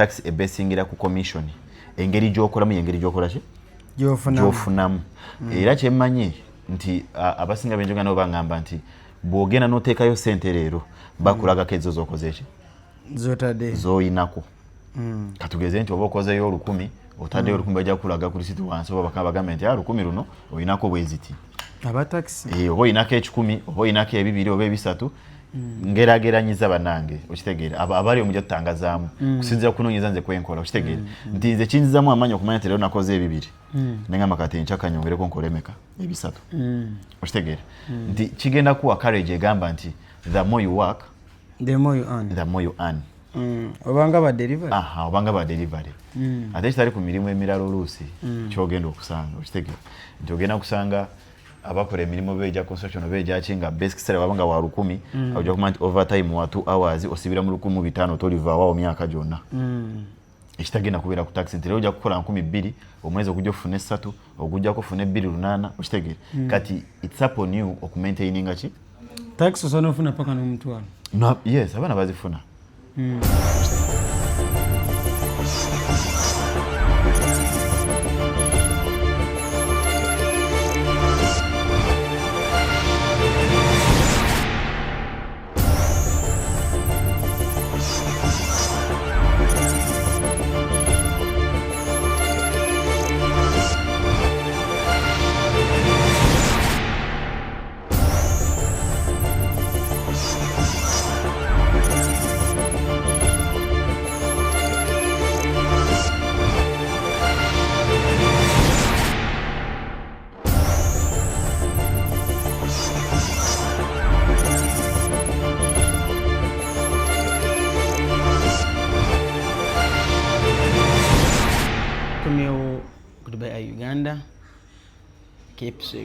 Taxi ebesingira ku commission, engeri gyokolamu yengeri gyokola ki gyofunamu. Era kyemmanyi nti abasinga benjoga nabo baŋŋamba nti bw'ogenda n'oteekayo sente leero, bakulagako ezo zokoze eki zoyinako. Katugeze nti oba okozeyo 1000, otaddeyo 1000, bajja kukulaga ku risiti wansi, oba bakaba bagambe nti 1000 luno oyinako bweziti. Abatakisi. Oba oyinako 100, oba oyinako 2, oba 3, ngerageranyiza bannange, okitegeera, abali omujja tutangazaamu kusinzira kunoonyeza nze kwenkola, okitegeera, nti nze kinzizamu amaanyi okumanya nti leero nakoze 2, nengamba kati enkya kanyongereko nkole emeka, 3, okitegeera, nti kigenda kuwa courage egamba nti the more you work, the more you earn. The more you earn. Obanga ba delivery. Aha, obanga ba delivery. Ate kitali ku mirimu emirala oluusi kyogenda okusanga, okitegeera, nti ogenda kusanga abakola emirimu beja construction oba ejaki nga basic salary wabanga wa 1000, ojja kumanya nti overtime wa 2 hours osibira mu 1500, tolivaawo awo myaka gyonna. Ekitagenda kubeera ku taxi nti leero ojja kukola 2000, omwezi ogujja ofuna 3, ogujjako ofuna 2800, okitegeera. Kati it's up on you okumaintaininga ki. Taxi osobola n'ofuna paka n'omutwalo. No, yes, abaana bazifuna. Komyewo ku Dubai Eye Uganda.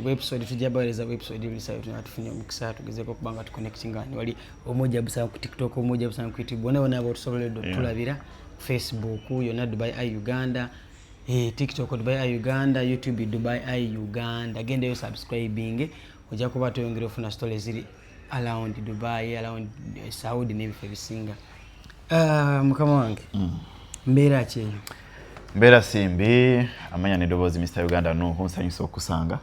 Episode tujja baweereza episode buli sawa tuna tufunye omukisa tugezeko okuba nga tuconnectinga ni wali omoja busanga ku TikTok, omoja busanga ku YouTube, bonna bonna abotusoboledde okutulabira, Facebook yonna Dubai Eye Uganda, TikTok Dubai Eye Uganda, YouTube Dubai Eye Uganda. Gendayo subscribing, ojja kuba toyongera ofuna stories ziri around Dubai, around Saudi n'ebifo ebisinga. Mukama wange, mbeera ki eyo? Mbeera simbi, amanya n'eddoboozi Mr Uganda Nuhu, nsanyusa okusanga.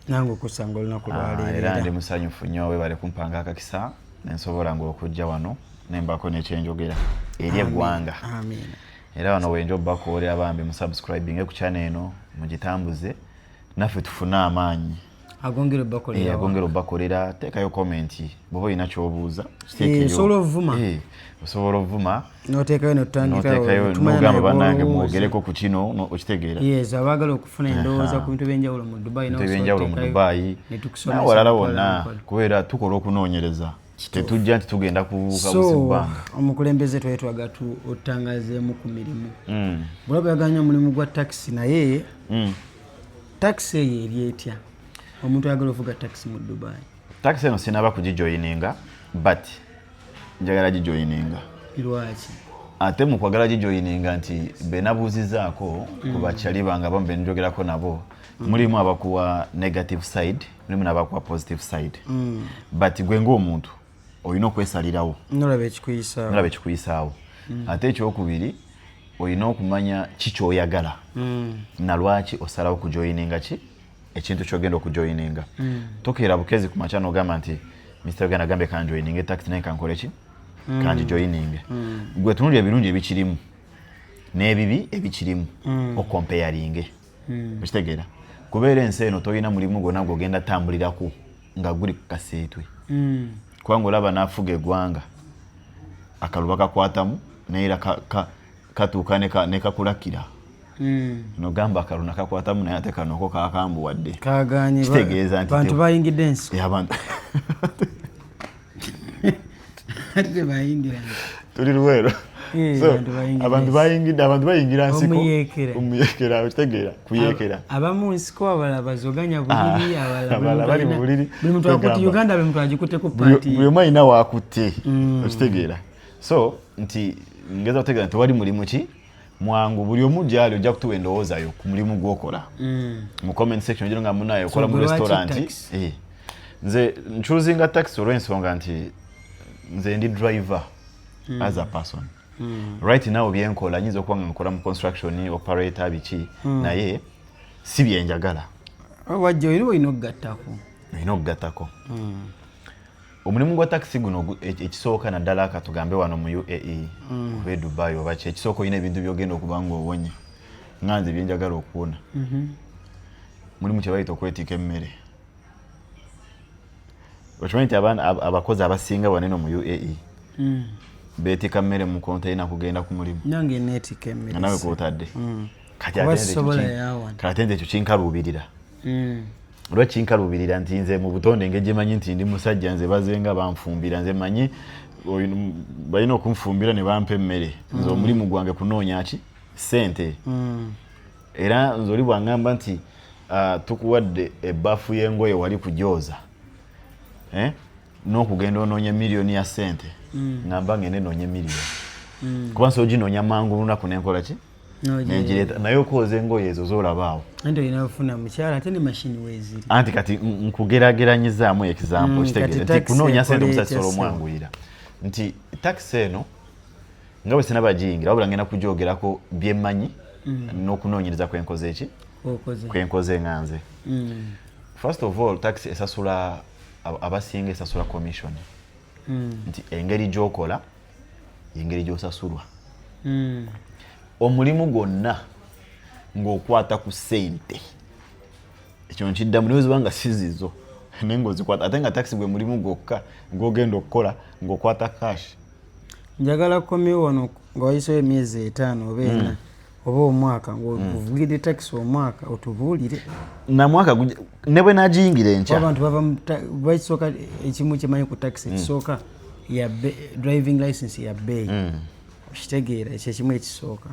Nange okusanga olunaku lwaleero. Era ndi musanyufu nnyo, webale kumpanga akakisa nensobola ng'okujja wano nembaako nekyenjogera eri eggwanga. Era wano wenja obbakoolera bambi musubscribinge ku channel eno, mugitambuze naffe tufune amaanyi agongera obbakolera. Agongera obbakolera. Teekayo comment bw'oba olina ky'obuuza. Osobola ovuma. Osobola ovuma. Noteekayo notandikayo nogamba bannange mwogereko ku kino, okitegeera. Yes, abaagala okufuna endowooza ku bintu ebyenjawulo mu Dubai, ebyenjawulo mu Dubai nawalala wonna, kubeera tukola okunoonyereza, tetujja nti tugenda kubuuka busibbanga. Omukulembeze twali twagala otutangazeemu ku mirimu. Bulaba oyagala nnyo omulimu gwa takisi, naye takisi eyo eri etya omuntu ayagala ovuga takisi mu Dubai? Takisi eno sinaba kugijoyininga, but njagala gijoyininga. Lwaki? Ate mu kwagala gijoyininga nti benabuuzizaako ku bakyali bange abamu benjogerako nabo, mulimu abakuwa negative side, mulimu n'abakuwa positive side, but gwe ng'omuntu olina okwesalirawo. Nolaba ekikuyisaawo. Nolaba ekikuyisaawo. Ate ekyokubiri, olina okumanya ki kyoyagala na lwaki osalawo kujoyininga ki ekintu kyogenda okujoyininga. Tokeera bukezi ku makya n'ogamba nti Mr Uganda agambye kanjoyininge taxi, naye kankole ki, kangijoyininge. Gwe tunulira ebirungi ebikirimu n'ebibi ebikirimu, okompeyaringe, okitegeera, kubeera ensi eno tolina mulimu gwonna gwogenda tambulirako nga guli ku kaseetwe, kubanga olaba n'afuga eggwanga akaluba kakwatamu, naye era katuuka nekakulakira nogamba akalulu nakakwatamu, naye ate kanoko kakambuwadde. Kitegeeza nti bantu bayingidde ensiko. Abantu Ate tebayingira. Tuli Luweero. Abantu bayingidde, abantu bayingira nsiko. Omuyekera. Omuyekera, okitegeera, kuyekera. Abamu nsiko, abalala bazoganya buliri, abalala bali mu buliri. Buli muntu akutte Uganda, buli muntu agikutteko paati. Buli omu alina waakutte, okitegeera. So nti ngeza kutegeera nti tewali mulimu ki mwangu, buli omu gyali ojja kutuwa endowooza yo ku mulimu gwokola mu comment section ogira nga munaye okola mu restaurant. Nze nchoosinga taxi olw'ensonga nti nze ndi driver as a person. Right now byenkola, nyinza okuba nga nkola mu construction operator, biki, naye si byenjagala. Wajja olina okugattako. Olina okugattako. Omulimu gwa takisi guno ekisooka naddala katugambe wano mu UAE oba e Dubai oba ki, ekisooka olina ebintu byogenda okuba nga owonye. Nga nze byenjagala okuwona mulimu kye bayita okwetika emmere. Okimanyi nti abaana abakozi abasinga waneno mu UAE beetika mmere mu konteyina kugenda ku mulimu? Nange neetika emmere. Nga nawe kwotadde. Kati Kuba ate nze ekyo sisobola yawana. Kati ate nze ekyo kinkaluubirira. Lwaki kinkaluubirira? Nti nze mu butonde engeri gyemanyi nti ndi musajja, nze bazenga banfumbira, nze manyi balina okunfumbira ne bampa emmere. Nze omulimu gwange kunoonya ki? Sente. Era nze oli bwangamba nti tukuwadde ebbafu y'engoye wali kugyoza, eh? N'okugenda onoonya miliyoni ya sente, ngamba ngende noonye miliyoni, kuba nsobola oginoonya mangu olunaku nenkola ki? Nengireeta. Naye okwoza engoye ezo zolaba awo, Anti olina kufuna mukyala, ate ne mashini weeziri. Anti kati nkugerageranyizaamu example. Kitegeeza Kati nti taxi kunoonya sente ekola omusajja etya, kisobola ssebo? omwanguyira nti takisi eno nga bwe sinabagiyingira, wabula ngenda kugyogerako byemmanyi n'okunoonyereza kwenkoze eki Okoze. Kwenkoze nga nze. First of all, taxi esasula abasinga esasula commission, nti engeri gy'okola engeri gy'osasulwa. Omulimu gwonna ng'okwata ku ssente, ekyo nkiddamu, niwe ziba nga si zizo naye ng'ozikwata, ate nga taxi gwe mulimu gwokka gw'ogenda okukola ng'okwata cash. Njagala kukomyewo wano nga wayisewo emyezi 5 oba 4 oba omwaka, ng'ovugidde takisi omwaka, otubuulire. Namwaka ne bwe nagiyingira enkya. Abantu bava mu bakisooka ekimu kyemanyi ku takisi, ekisooka ya driving license ya bbeeyi, okitegeera? Ekyo ekimu ekisooka.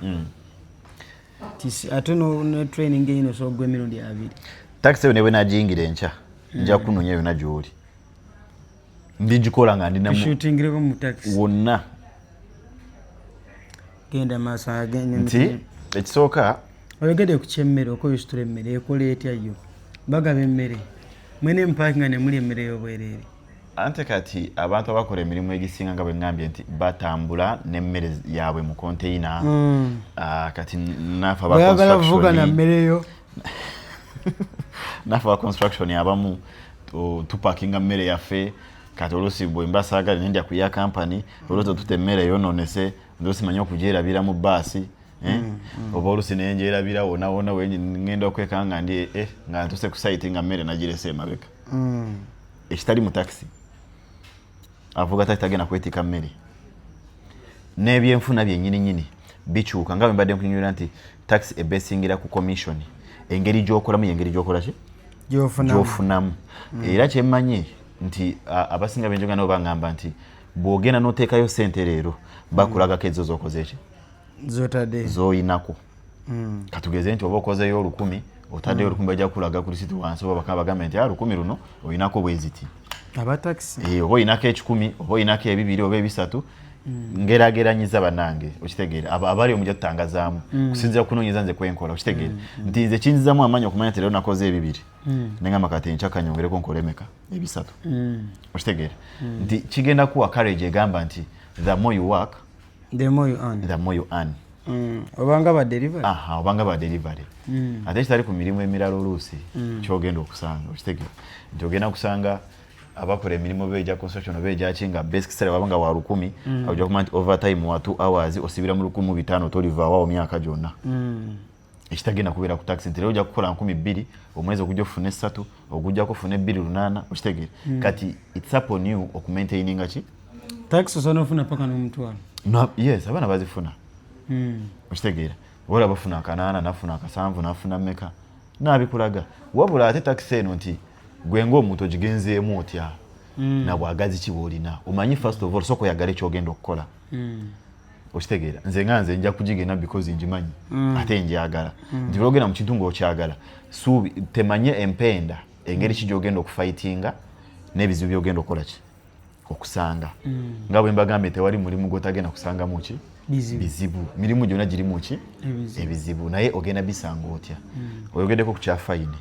Ate ne training eyino osobola ogwa emirundi 20. Takisi eyo ne bwe nagiyingira enkya, nja kunoonya yonna gy'oli, ndigikola nga ndinamu. Tushootingireko mu takisi. Wonna. Genda maaso Nti ekisooka, Oyogedde ku kyemmere, okoyositula emmere ekola etya? Yo bagaba emmere mwene mupakinga ne muli emmere y'obwereere? Ante kati abantu abakola emirimu egisinga, nga bwe ŋŋambye nti batambula n'emmere yaabwe mu konteyina. Ah, kati naafe aba Oyagala vuga na construction- mmere yo. Naffe aba construction abamu tupakinga mmere yaffe. Kati oluusi bwe mba saagala nendya ku ya company, oluusi otuta emmere yonoonese, nze osimanyi okugyerabira mu baasi, eh? Oba oluusi nengyerabira wona wona we ngenda okweka nga ndi nga ntuse ku site nga mmere nagirese emabega. Ekitali mu taxi, avuga taxi tagenda kwetika mmere. N'ebyenfuna byennyini nyini bikyuka, nga bwe mbadde nkunyumira nti taxi ebesingira ku commission, engeri gy'okolamu yengeri gy'okola ki? Gyofunamu. Gy'ofunamu. Era kyemmanyi nti abasinga benjoga nabo baŋŋamba nti bw'ogenda n'oteekayo sente leero, bakulagako ezo z'okoze eki? Zotadde. Z'oyinako. Katugeze nti oba okozeyo 1000, otaddeyo 1000, bajja kukulaga ku risiti wansi, oba bakaba bagambe nti 1000 luno oyinako bweziti. Aba takisi. Eh, oba oyinako 100, oba oyinako 200 oba 300, ngerageranyiza bannange, okitegeera? Abali omujja tutangazaamu kusinziira kunoonyeza nze kwenkola, okitegeera nti nze kinzizamu amaanyi okumanya nti leero nakoze 200, nengamba kati enkya kanyongereko nkole emeka? 3. Okitegeera nti kigenda kuwa courage egamba nti the more you work, the more you earn. The more you earn. Obanga ba delivery. Aha, obanga ba delivery. Ate kitali ku mirimu emirala, oluusi kyogenda okusanga, okitegeera nti ogenda kusanga abakola emirimu oba egya construction oba egyaki, nga basic salary waba nga wa 1000, ojja kumanya nti overtime wa 2 hours osibira mu 1500, tolivaawo myaka gyonna. Ekitagenda kubeera ku taxi nti leero ojja kukola 2000, omwezi ogujja ofuna 3, ogujjako ofuna 2800, okitegeera? Kati it's up on you okumaintaininga ki? Takisi osobola nofuna paka n'omutwalo. No, yes, abaana bazifuna. Okitegeera? Wala bafuna 800, nafuna 7, nafuna meka, nabikulaga. Wabula ate takisi eno nti gwe ng'omuntu ogigenzeemu otya, na bwagazi ki bwolina? Omanyi, first of all, sooka oyagala ekyogenda okukola. Okitegeera? Nze nga nze nja kugigenda because ngimanyi ate njagala, nti lwogenda mu kintu ng'okyagala, suubi temanye empenda engeri ki gyogenda okufightinga n'ebizibu byogenda okukola ki okusanga. Nga bwe mbagambye, tewali mulimu gwotagenda kusangamu ki? Bizibu. Bizibu. Mirimu gyonna girimu ki? Ebizibu. Ebizibu. Naye ogenda bisanga otya? Oyogeddeko ku kya fine.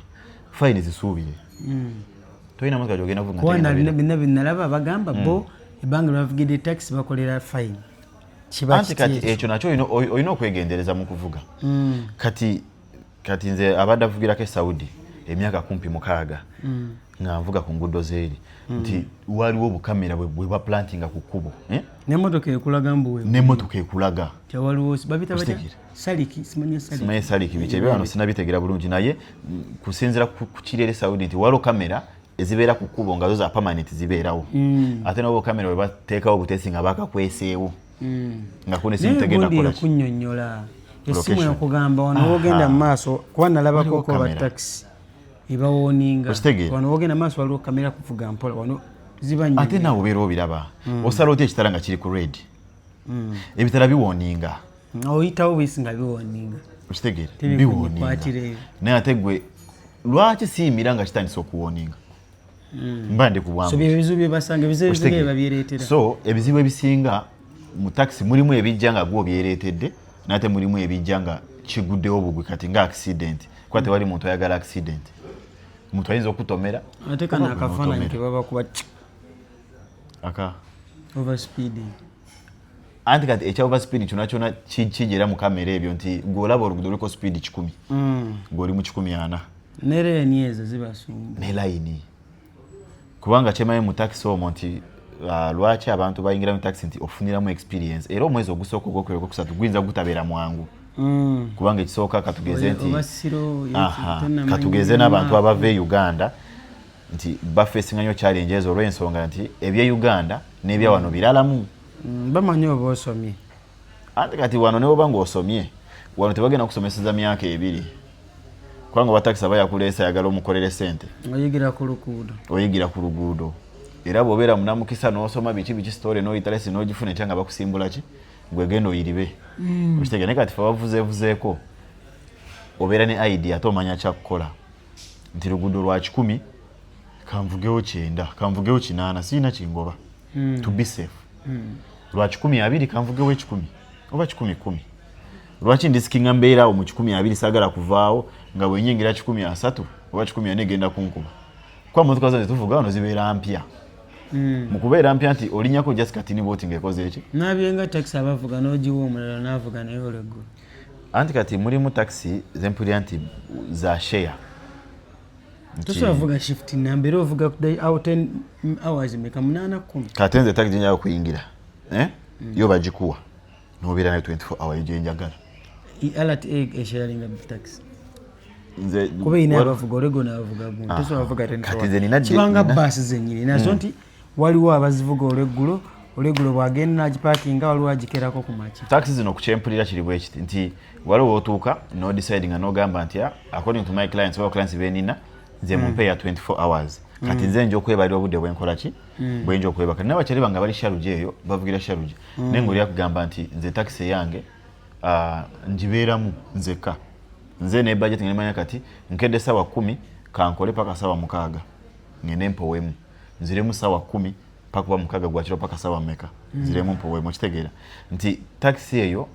Fine zisuubire. Tolina motoka gyogenda kuvuga nga Kuba tegenda bina binalaba bagamba bo ebbanga lwavugidde takisi bakolera fine. Kiba Anti kiti kati ekyo? Ekyo nakyo olina okwegendereza mu kuvuga. Kati nze abadde avugirako e Saudi emyaka kumpi 6 nga nvuga ku nguudo zeeri, nti waliwo obukamera bwe baplantinga ku kkubo, eh? N'emmotoka ekulaga mbuwe. N'emmotoka ekulaga. Tewaliwo babita batya? Okitegeera? Saliki, simanya saliki. Simanyi saliki biki ebyo wano, sinabitegeera bulungi, naye kusinziira ku kireere Saudi nti waliwo kamera ezibeera ku kkubo nga zo za permanent zibeerawo, ate nabo kamera bwe bateekawo obuteesi nga bakakweseewo nga kuno esimu Naye tegenda gundi kukola ki? ekunnyonnyola esimu Location. ekugamba wano wogenda mu maaso, kuba nalabako Waliwo ko ba kamera. taxi ebawarninga. Okitegeera? Wano wogenda mu maaso waliwo kamera, kuvuga mpola, wano ziba Ate nnyonnyola. naawe obeera obiraba, osala otya ekitala nga kiri ku red? Ebitala biwarninga. Oyitawo bwisi nga biwarninga. Okitegeera? Tebikukwatira Biwarninga. eyo. Naye ate gwe lwaki siyimira nga kitandise okuwarninga? Mba ndi ku So bwangu. byebizibu byebasanga, ebizibu ebisinga Okitegeera? byebabyereetera. So ebizibu ebisinga mu taxi mulimu ebijja nga gwe obyereetedde, nate mulimu ebijja nga kiguddewo bugwi, kati nga accident, kuba tewali muntu ayagala accident. Omuntu ayinza okutomera Ate kano oba gwe akafaananyi n'otomera. kebabakuba Aka overspeeding. Anti kati ekya overspeed kyona kyona kijera mu kamera ebyo nti gweolaba oluguudo luliko speed 100, ng'oli mu 140. Ne lane ezo zibasumba. Ne layini, kubanga kyemanyi mu taxi omwo nti lwaki abantu bayingira mu taxi nti ofuniramu experience, era omwezi ogusooka, ogwokubiri, ogwokusatu guyinza gutabeera mwangu, kubanga ekisooka katugeze nti Oba siro. Aha, katugeze n'abantu abava e Uganda nti bafacinga nnyo challenge ezo olw'ensonga nti ebye Uganda n'ebya wano biralamu. Bamanyi oba osomye. Anti kati wano ne bwoba ng'osomye, wano tebagenda kusomeseza myaka 2, kubanga oba takisi aba yakuleesa ayagala omukolere sente. Oyigira ku luguudo. Oyigira ku luguudo, era bw'obeera munamukisa n'osoma biki biki, story n'oyita lesi n'ogifuna etya nga bakusimbula ki, gwegenda oyiribe. Okitegeera? Naye kati fe bavuzeevuzeeko, obeera ne idea ate omanya kyakukola nti luguudo lwa 100, kanvugewo 90, kanvugewo 80, siina kingoba to be safe. Lwa 120, kanvugewo 100 oba 110. Lwaki ndisikinga mbeeraawo mu 120? Saagala kuvaawo nga bwenyingira 130 oba 140 egenda kunkuba, kuba motoka zange tuvuga wano zibeera mpya. Mu kubeera mpya nti olinyako just katini bwoti ng'ekoze eki. Nabyenga taxi abavuga n'ogiwa omulala n'avuga naye olweggulu. Anti kati mulimu taxi zempulira nti za share. Tosobola vuga shift namba, era ovuga awo 10 hours meka, 8, 10. Kati nze taxi gyenjagala okuyingira, eh? Yo bagikuwa nobeera nayo 24 hour gyenjagala. LRT esharinga taxi. Nze Kuba erina abavuga olweggo n'abavuga gundi, tosobola vuga 24. Kati nze nina Kibanga baasi zennyini nazo nti waliwo abazivuga olweggulo, olweggulo bwagenda n'agiparkinga, waliwo agikerako ku makya. Taxi zino kukyempulira kiri bwe kiti nti waliwo wotuuka no decide nga nogamba nti, "Ah, according to my clients oba clients benina, nze mumpe ya 24 hours." Kati nze nja okwebalira obudde bwenkola ki, bwenja okwebaka. Naye abakyali bange abali Sharjah eyo bavugira Sharjah, naye ngaoli akugamba nti nze taxi eyange, ah, ngibeeramu nzekka, nze ne budget nga nemanya kati nkedde sawa 10, kankole paka sawa 6, ngende mpowemu, nziremu sawa 10 paka kuba 6 gwakiro paka sawa meka, nziremu mpowemu. Okitegeera nti taxi eyo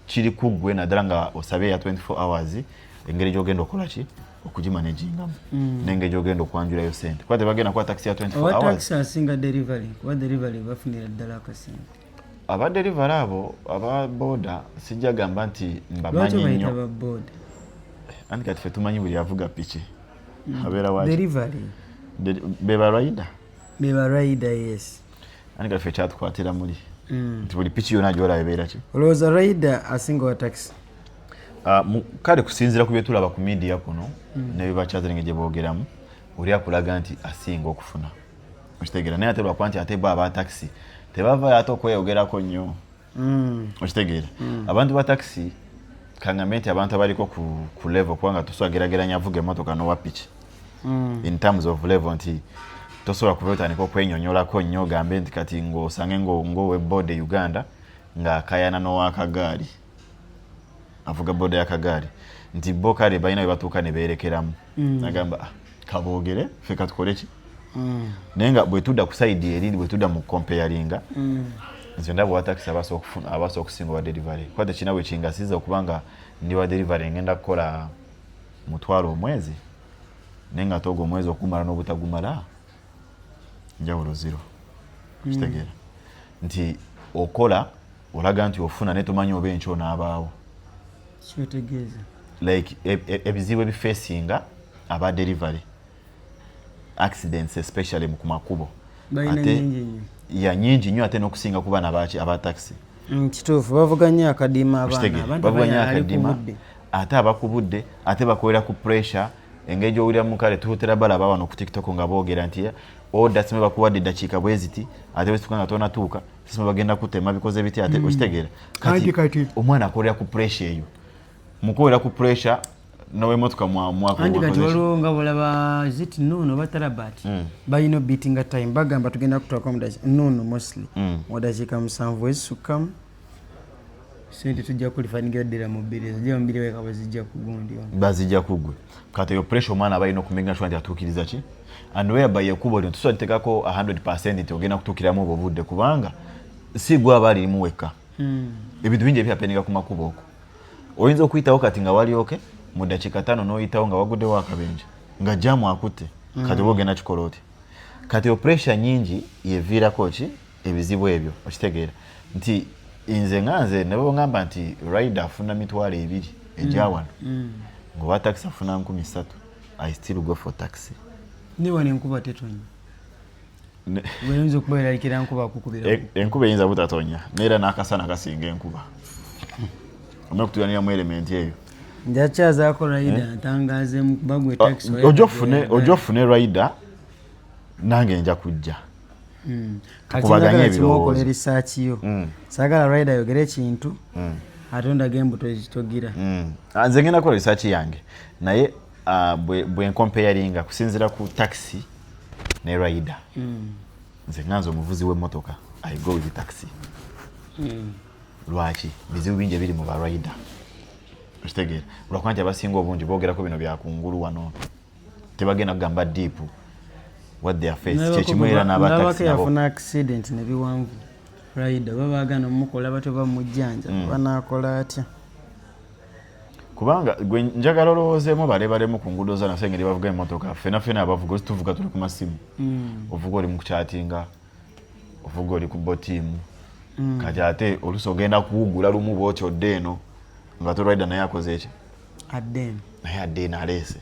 kiri kuggwe, naddala nga osabye ya 24 hours, engeri gyogenda okukola ki okugimanagingamu n'engeri gyogenda okwanjulayo sente, kuba tebagenda kuba taxi ya 24 Owa hours. Taxi asinga delivery, kuba delivery bafunira ddala akasente. Aba delivery abo aba boda sijja gamba nti Lwaki mbamanyi obayita nnyo. ba boda? Anti kati ffe tumanyi buli avuga piki abeera waki. Delivery. Be ba rider. Be ba rider, yes. Anti kati ffe kyatukwatira muli nti buli piki yonna gyolaba ebeera ki. Olowooza rider asinga wa taxi? Ah, kale kusinziira ku byetulaba ku media kuno ne byebakyazalenge gye boogeramu, oli akulaga nti asinga okufuna. Okitegeera? Naye ate lwakuba nti ate bo aba taxi tebavaayo ate okweyogerako nnyo. Okitegeera? Abantu ba taxi, kangambe nti abantu abaliko ku level, kubanga tosobola gerageranya avuga emotoka n'owa piki in terms of level, nti tosobola kuba otandika okwenyonyolako nnyo ogambe nti kati ng'osange ng'oweboda e Uganda ng'akayana n'owakagaali avuga boda y'akagaali, nti bo kale balina bwe batuuka ne beerekeramu, nagamba, "Ah, kaboogere, ffe katukole ki." Naye nga bwe tudda ku side eri, bwe tudda mu comparinga, nze ndaba owa taxi abasobola okusinga owa delivery, kuba tekirina bwe kingasiza okuba nga ndi wa delivery ngenda kukola 500 omwezi, naye nga ate ogwo omwezi okugumala n'obutagumala njawulo zero. Kitegeera nti okola Olaga nti ofuna, naye tomanyi oba enkya onaabaawo. Kyotegeeza? Like ebizibu ebifacinga aba delivery, accidents especially ku makubo. Balina nyingi nnyo. Ya, nyingi nnyo, ate n'okusinga ku baana baki aba taxi. Kituufu, bavuga nnyo akadima abaana. Okitegeera? Abantu Bavuga nnyo abayala ali ku akadima. budde. Ate abakubudde, ate bakolera ku pressure. Engeri gyowulira mukale, tutera balaba wano ku TikTok nga boogera nti order simu bakuwadde eddakiika bwe ziti, ate bwezituka nga tonatuuka, simu bagenda kutema, bikoze biti, ate okitegeera? Kati kati. Omwana akolera ku pressure eyo, mukolera ku pressure nowemotoka. Anti kati waliwo nga bolaba ziti Noon oba Talabat, balina obeatinga time. Bagamba tugenda kutuukako Noon, mostly mu dakiika 7 ezisukkamu, sente tujja kulifaningira ddira mu bbiri, zijja mu bbiri weka bwe ku gundi ono. Bazijja kugwe. Kati eyo pressure omwana aba alina okumakinga sure nti atuukiriza ki, and whereby ekkubo lino tusobola tuteekako 100% nti ogenda kutuukiramu obwo obudde, kubanga si gwe aba alirimu wekka. Ebintu bingi ebihappeninga ku makubo okwo. Oyinza okuyitawo kati nga wali okay, mu dakiika 5 n'oyitawo nga waguddewo akabenje, nga jam akutte. Kati oba ogenda kikola oti? Kati eyo pressure nyingi yeviirako ki ebizibu ebyo. Okitegeera nti nze nga nze ne bwengamba nti rider afuna 20,000 ejja wano, ng'owa taxi afuna 3,000, I still go for taxi. Ne wano enkuba tetonya. Weyinza okuba erabikira nkuba kukubira. Enkuba eyinza butatonya, neera n'akasana kasinga enkuba. Omwe kutuyaniramu element eyo. Njakyazaako rider ntangazeemu kuba gwe taxi. Ojja ofune rider, nange nja kujja. Kati Tukubaganye njagala kimu, ebirowoozo. okola research yo. Saagala rider ayogere ekintu ate ondage embuto togira. Ah, nze ngenda kukola research yange, naye bwe ncomparinga kusinziira ku taxi ne rider, nze nga nze omuvuzi w'emmotoka, I go with taxi. Lwaki? Bizibu bingi ebiri mu ba rider, okitegeera? Lwakuba nti abasinga obungi boogerako bino byakungulu wano, tebagenda kugamba deep what their face. Kyekimu era Ndabako n'abataxi nabo. yafuna accident ne biwanvu, rider oba baagana omukola batyo, bamujjanja, banaakola atya? Kubanga gwe njagala olowoozeemu balebalemu ku nguudo za naffe, engeri bavuga emmotoka. Ffena ffena abavuga tuvuga tuli ku masimu. Ovuga oli mu kuchattinga, ovuga oli ku botiimu. Kati ate oluusi ogenda kuwugula lumu bwoti odde eno nga tolwaida, naye akoze eki? Adde eno. Naye adde eno aleese.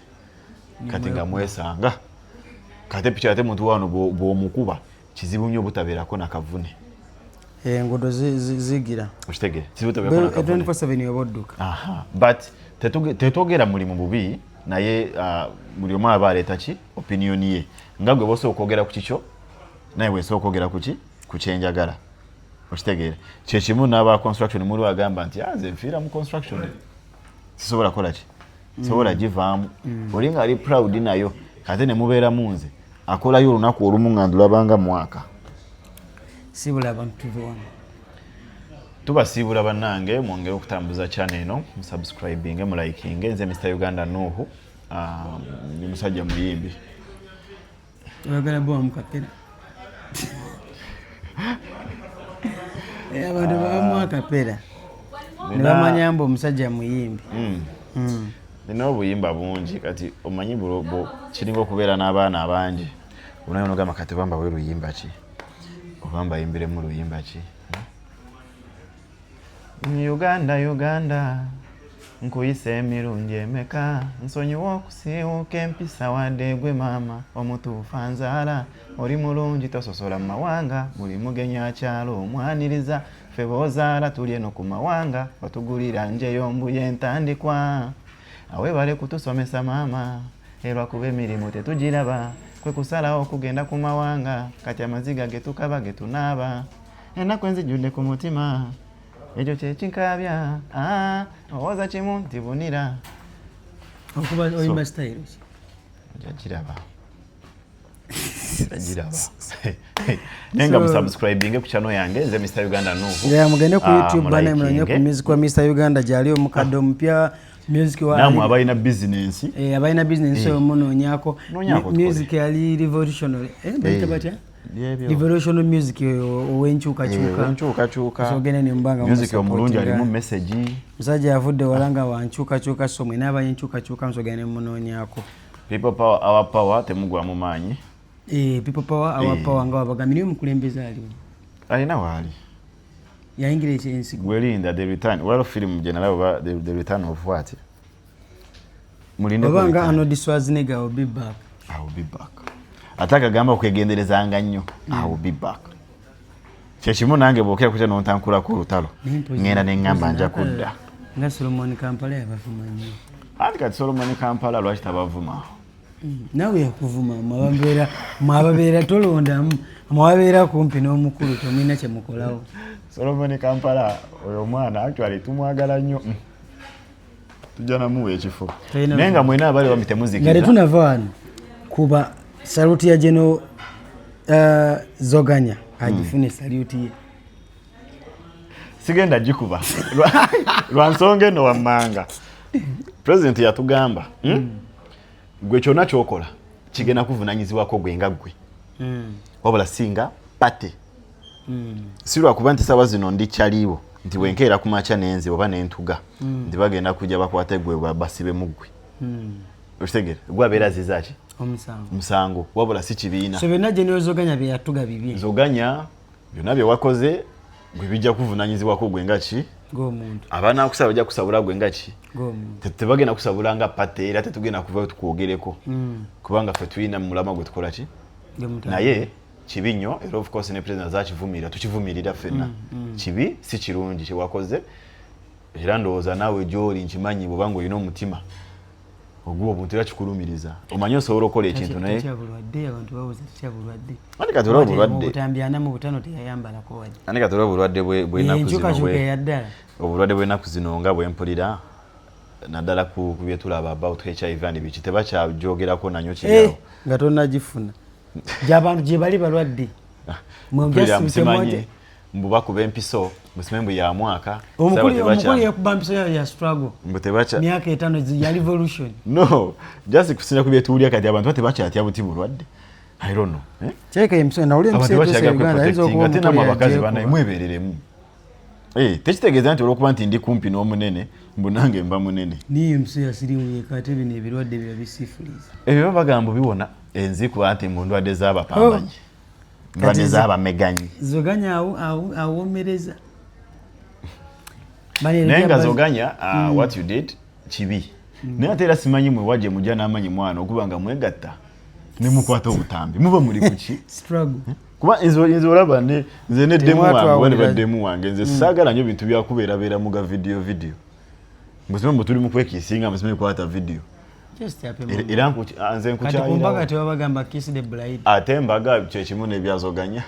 Kati nga mwesanga kati epiki, ate muntu wano bw'omukuba kizibu nnyo obutabeerako nakavune. Enguudo zigira. Okitegeera? Kizibu obutabeerako nakavune. 24/7 oba odduka. Aha, but tetwogera mulimu bubi, naye buli omu aba aleeta ki opinion ye. Nga gwe bosobola okwogera ku kikyo, naye bwesobola okwogera ku ki ku kyenjagala, okitegeera? Kyekimu n'aba construction, muli agamba nti, "Ah, nze nfiira mu construction, sisobola kukola ki, sobola givaamu." Oli nga ali proud nayo, kate ne mubeeramu nze akolayo olunaku olumu nga ndulabanga mwaka. Sibula abantu, tuve wano. Tubasiibula bannange, mwongere okutambuza channel eno, musubscribinge, mulikinge. Nze Mr Uganda Nuhu. Ah, ndi musajja muyimbi. Oyagala bo wamukapera. Abantu babamu akapera ne bamanya mbu omusajja muyimbi. Nina obuyimba bungi. Kati omanyi kiringa okubeera n'abaana abangi, onaye onogamba kati oba mbawe luyimba ki, oba mbayimbiremu luyimba ki? Uganda, Uganda, nkuyisa emirundi emeka? Nsonyiwa okusiiwuuka empisa, wadde gwe maama omutuufu anzaala. Oli mulungi, tososola mu mawanga, buli mugenyi akyalo omwaniriza. Ffe boozaala tuli eno ku mawanga, otugulira njeyo mbuye entandikwa. Awebale kutusomesa maama, erwakuba emirimu tetugiraba, kwe kusalawo okugenda ku mawanga. Kati amaziga ge tukaba ge tunaaba, ennaku enzijjudde ku mutima, ekyo kyekinkaabya. Ah, owooza kimu nti bunira. Okuba oyimba style ki? Ojja giraba, giraba. Naye nga musubscribinge ku channel yange, nze Mr Uganda Nuhu. Yeah, mugende ku Ah, YouTube bana, munonye ku mulikinge. music wa Mr Uganda, gyali omukadde omupya, music wa Nammwe abalina bizinensi. Abalina business oyo munoonyako. Noonyako tukole. Music yali revolutionary, bayita batya? Byebyo. Revolutionary music oyo ow'enkyukakyuka. Enkyukakyuka. So ogende ne mubanga Music omulungi musupportinga. alimu message. Musajja avudde wala nga wankyukakyuka, so mwena abay'enkyukakyuka musogende ne munoonyako. People power, our power, temugwamu maanyi. People power, our power, nga wabagambye, niwe mukulembeze aliwo. Alina waali. Yayingira ensiko. Gwelinda the return. Waliwo firimu gye nalaba oba the return of what? Mulinde Oba nga Arnold Schwarzenegger, will be back. I will be back. Ate akagamba okwegenderezanga nnyo. I will be back. Kyekimu nange bwokera kutya nontankulako olutalo, ŋŋenda ne ŋŋamba nja kudda. Nga Solomon Kampala yabavuma nnyo. Anti kati Solomon Kampala lwaki tabavuma? Naawe yakuvuma. Mwababeera tolondamu, mwababeera kumpi n'omukulu, temulina kyemukolawo. Solomon Kampala oyo omwana actually tumwagala nnyo. Tujja namuwa ekifo. Naye nga mwena abali wami Nga temuzikiza. Tetunava wano kuba salute ya geno Zoganya agifune salute ye. Sigenda gikuba lwa nsonga eno wammanga. President yatugamba, Gwe kyonna kyokola kigenda kuvunanyizibwako gwe nga ggwe, wabula singa party. Si lwakuba nti sawa zino ndi kyaliwo nti bwenkeera ku makya nenze oba nentuga nti bagenda kujja bakwate gwe basibemu ggwe. Okitegeera? Gwe abeera aziza ki? Omusango. Musango, wabula si kibiina. So byonna General Zoganya bye yatuga bibye. Zoganya byonna bye wakoze gwe bijja kuvunanyizibwako gwe nga ki? Ng'omuntu. Abanaakusaba bajja kusabula gwe nga ki? Ng'omuntu. Tebagenda kusabula nga party, era tetugenda kuva tukwogereko kubanga ffe tulina mulamwa gwe tukola ki. Naye kibi nnyo, era of course ne president azakivumirira, tukivumirira ffenna. Kibi, si kirungi kyewakoze, era ndowooza naawe gy'oli nkimanyi bw'oba ng'olina omutima oguwa obuntu era kikulumiriza, omanyi osobola okukola ekintu naye Tatya bulwadde, abantu bawoza tatya bulwadde. Anti kati olaba obulwadde. Obutambi 45 teyayambalako wadde. Anti kati olaba obulwadde bw'ennaku zino. Enkyukakyuka eyaddala. Obulwadde bw'ennaku zino nga bwempulira naddala ku byetulaba about HIV and biki, tebakyagyogerako nanyo kiriawo. Nga tonnagifuna gyabantu gye bali balwadde. Mpulira musimanyi mbu bakuba empiso, musime mbu ya mwaka. Omukulu yekuba mpiso yayo ya struggle. Mbu tebacha Myaka 5 ya revolution. No, just kusinza ku byetuwulira kati abantu tebakyatya buti bulwadde. I don't know. Eh? Kyeka empiso nawulira Abantu empiso etuuse tebakyagala Uganda, ayinza okuba kweprotectinga, ate namwe omukulu abakazi yagyekuba. banaye mwebereremu. Tekitegeeza nti olwokuba nti ndi kumpi n'omunene mbu nange mba munene. Niyo empiso ya siriimu yeka, ate bino ebirwadde biba bisifuliza. Ebyo bagamba biwona enzikuba nti mu ndwadde z'abapambanyi, ndwadde z'abameganyi. Zoganya awomereza. Naye nga Zoganya, what you did kibi, naye ate era simanyi mwe gye mujja n'amanyi mwana okuba nga mwegatta ne mukwata obutambi, muba muli kuki? Struggle. Kuba nze olaba nze neddemu wange oba ne Temwatwawulira. Baddemu wange, nze saagala nnyo bintu byakubeerabeera mu ga video video, mbusime mbu tuli mu kwekiisinga, mbusime kwata video. Just happy Era nze Kati ku mbaga nkukyayirawo. Tebabagamba kiss the bride. Ate embaga kyekimu n'ebyazoganya.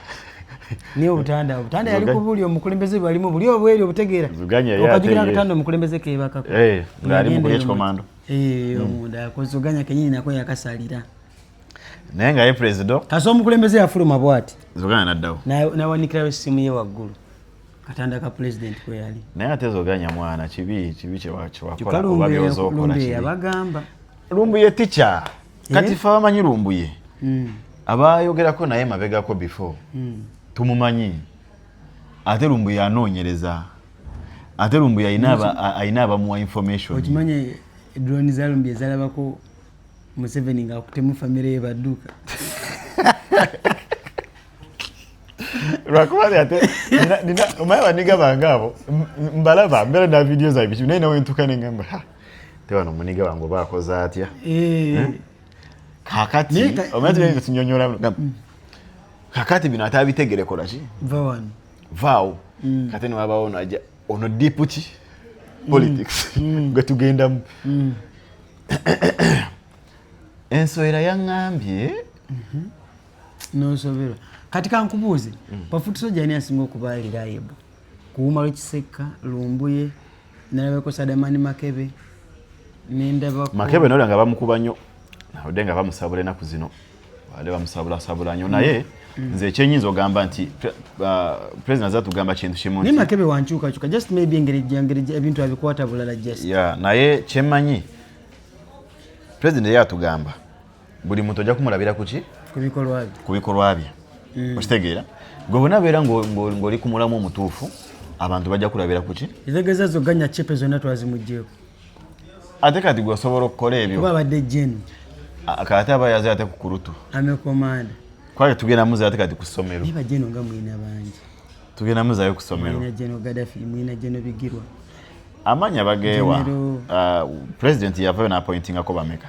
Niye obutanda yali ku buli omukulembeze bwalimu buli obweri obutegeera. Zoganya ye ate Okajjukira akatanda omukulembeze keebakako. Eh, ng'ali mu kulya ekikomando. Eh, omunda akozoganya kenyini nako yakasalira. Naye nga ye president Kasi omukulembeze yafuluma bw'ati. Zoganya naddawo. N'awanikirayo essimu ye waggulu. Katanda ka president kwe yali. Naye ate Zoganya mwana, kibi kibi Kyokka kyewakola oba byozookola Lumbuye kibi. yabagamba. Lumbuye tica kati fe abamanyi Lumbuye, abayogerako naye mabegako before, tumumanyi. Ate Lumbuye anoonyereza, ate Lumbuye alina abamuwa information. Okimanye drone za Lumbuye zalabako Museveni ng'akutemu famire ye badduka. Lwakuba nti ate omanyi baniga bange abo mbalaba mbeera na video zaabwe biki, naye nawe ntuuka nengamba, ha, te wano muniga wange oba akoze atya? Kakati Naye omanyi tugenda tunyonyola, kakati bino ate abitegere kola ki? Va wano. Vaawo. Kate newabawo naja ono deep ki politics gwe tugendamu. Ensowera yaŋŋambye. Nosoberwa. Kati kankubuuze, bafoot soldier ani asinga okuba reliable? Kuwuma lwekiseka, Lumbuye, nalabako Sadamani Makebe, nendabako Makebe nolya nga bamukuba nnyo, nawudde nga bamusabula ennaku zino, badde bamusabulasabula nnyo, naye nze ekyenyinza ogamba nti president azatugamba kintu kimu Naye nti Makebe wankyukakyuka, just maybe engeri ebintu abikwata bulala just. Ya, naye kyemmanyi president ye atugamba buli muntu ojja kumulabira ku ki? Ku bikolwa bye. Ku bikolwa bye. Okitegeera? Gwe bw'onabeera ng'oli ku mulamu omutuufu, abantu bajja kulabira ku ki? Ezegeza Zoganya chepe zonna twazimuggyeko. Ate kati gwe osobola okukola ebyo? Kuba abadde jeno. Kati aba yaze ate ku kurutu. Army commander. Kwale tugenda muze ate kati ku ssomero. Naye bajeno nga mwina bangi. Tugenda muzayo ku ssomero. Mulina General Gaddafi, mulina General Bigirwa. Amanya bageewa. General- President yavayo n'apointingako bameka?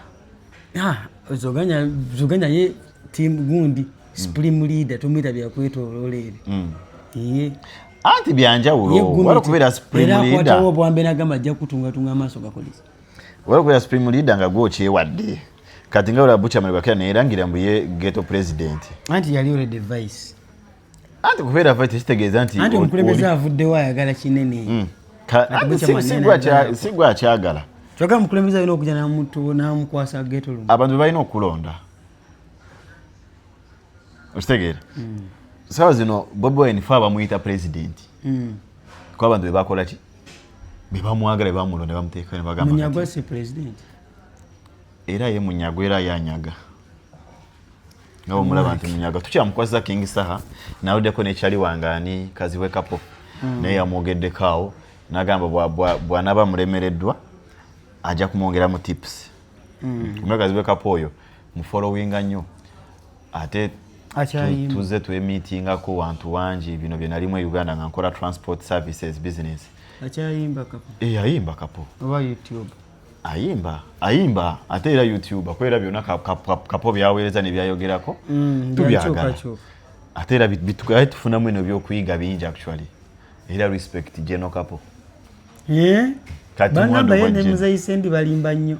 Ah, Zoganya, Zoganya ye team gundi supreme leader, tumwita byakwetoloola ebyo. Ye Anti byanjawulo. Ye gundi Wali okubeera supreme era leader. akwatawo obwambe n'agamba ajja kutungatunga amaaso gakolesa. Wali okubeera supreme leader nga gwe okyewadde. Kati nga olaba Buchaman Bakira neyerangira mbu ye ghetto president. Anti yali already vice. Anti kubeera vice tekitegeeza nti Anti omukulembeze avuddewo ayagala kinene. Ati Anti Buchaman si naye gwe akya- nagamba. si gwe akyagala. Kyokka omukulembeze alina okujja n'amukwasa ghetto lumu. Abantu be balina okulonda. Okitegeera? Saawa zino Bobi Wine fe abamuyita president. Kuba abantu be bakola ki? Be bamwagala, be bamulonda, bamuteeka ne bagamba Munyagwa kati si president. Era ye Munyagwa era yanyaga. Nga bw'omulaba nti Munyagwa tukyamukwasiza King Saha, n'aluddeko ne Charlie Wangaani Kazibwe Kapo. Naye yamwogeddeko awo n'agamba bw'anaaba amulemereddwa ajja kumwongeramu tips. Omwe Kazibwe Kapo oyo mufollowinga nnyo. Ate Akyayimba. tuzze twemiitingako wantu wangi bino bye nalimu e Uganda nga nkola transport services business. Akyayimba Kapo? Ayimba Kapo. Oba YouTube? Ayimba, ayimba ate era YouTube, akwera byonna Kapo byaweereza ne byayogerako. Tubyagala. Byankyukakyuka. Ate era ate tufunamu eno ebyokuyiga bingi actually. Era respect General Kapo. Kati Bangamba muwendo ye gwa ne General. Muzeeyi Sendi balimba nnyo.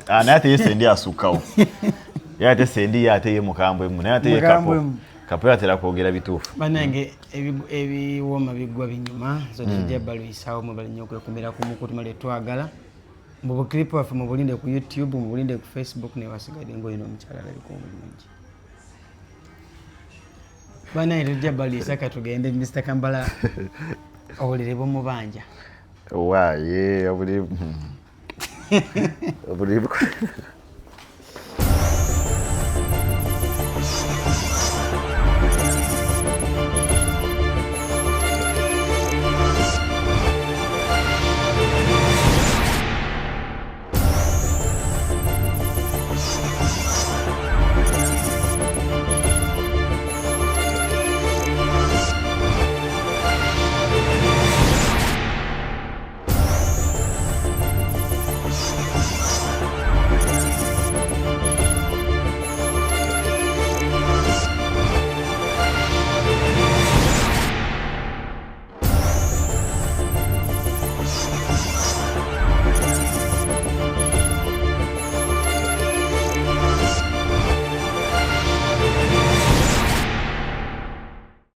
Naye ate ye Sendi asukkawo. Ye ate Sendi ye ate ye mukambwemu, naye ate ye Kapo. Mukambwemu. Kapo yatera kwogera bituufu. Bannange, ebiwooma biggwa binyuma, so tujja baluyisaawo, mwebale nnyo okwekumira ku mukutu male twagala. Mu buklipu waffe mubulinde ku YouTube, mubulinde ku Facebook, ne wasigadde ng'olina omukyala alabika obulungi. Bannange, tujja baluyisa, katugende Mr. Kambala obuliri bumubanja. Waaye, obuliri obuliri.